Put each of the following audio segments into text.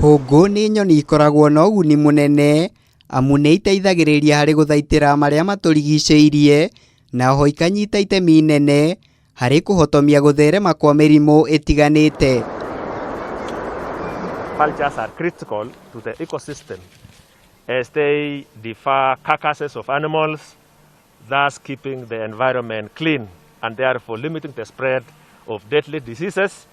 Hũngũ nĩ nyoni ikoragwo na ũguni mũnene amu nĩ iteithagĩrĩria harĩ gũthaitĩra marĩa matũrigicĩirie na oho ikanyita itemi inene harĩ kũhotomia gũtherema kwa mĩrimũ ĩtiganĩte. Vultures are critical to the ecosystem as they devour carcasses of animals, thus keeping the environment clean and therefore limiting the spread of deadly diseases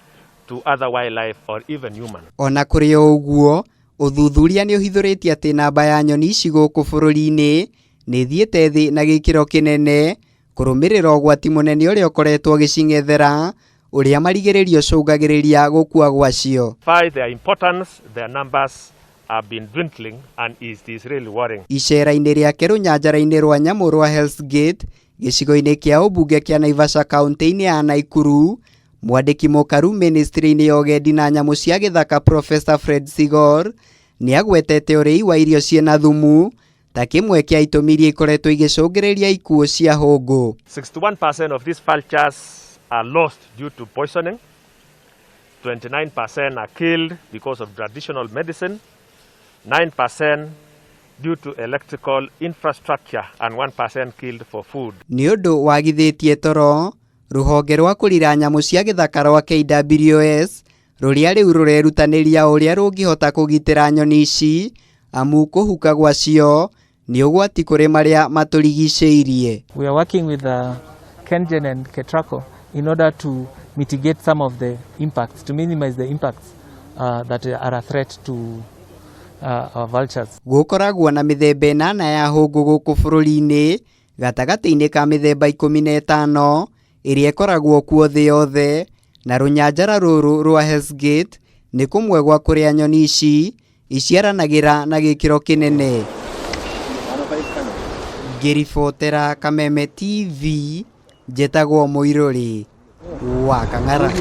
to other wildlife or even humans. Ona kũrĩ o ũguo, ũthuthuria nĩ ũhithũrĩtie atĩ namba ya nyoni ici gũkũ bũrũri-inĩ nĩ ĩthiĩte thĩ na gĩkĩro kĩnene kũrũmĩrĩra ũgwati mũnene ũrĩa ũkoretwo ũgĩcing'ethera ũrĩa marigĩrĩrio ũcũngagĩrĩria gũkua gwacio. Despite their importance, their numbers have been dwindling and it is really worrying. Icera-inĩ rĩake rũnyanjara-inĩ rwa nyamũ rwa Hell's Gate gĩcigo-inĩ kĩa ũmbunge kĩa Naivasha kaunti-inĩ ya Naikuru, mwandĩki mũkaru ministry-inĩ ya ũgendi na nyamũ cia gĩthaka Professor Fred Sigor nĩ agwetete ũrĩi wa irio ciĩna thumu ta kĩmwe kĩa itũmi iria ikoretwo igĩcũngĩrĩria ikuũ cia hũngũ. 61% of these vultures are lost due to poisoning, 29% are killed because of traditional medicine, 9% due to electrical infrastructure, and 1% killed for food. Nĩ ũndũ wagithĩtie toro rũhonge rwa kũrira nyamũ cia gĩthaka rwa KWS rũrĩa rĩu rũrerutanĩria ũrĩa rũngĩhota kũgitĩra nyoni ici amu kũhuka gwacio nĩ ũgwati kũrĩ marĩa matũrigicĩirie. We are working with KenGen and Ketraco in order to mitigate some of the impacts, to minimize the impacts that are a threat to our vultures. Gũkoragwo na mĩthemba ĩnana ya hũngũ gũkũ bũrũri-inĩ gatagatĩ-inĩ ka mĩthemba 15 ĩrĩa ĩkoragwo kuo thĩ yothe na rũnyanjara rũrũ rwa Hell's Gate nĩ kũmwe gwa kũrĩa nyoni ici iciaranagĩra na gĩkĩro kĩnene. Ngĩribotera Kameme TV, njĩtagwo Mũirũrĩ wa Kang'ara.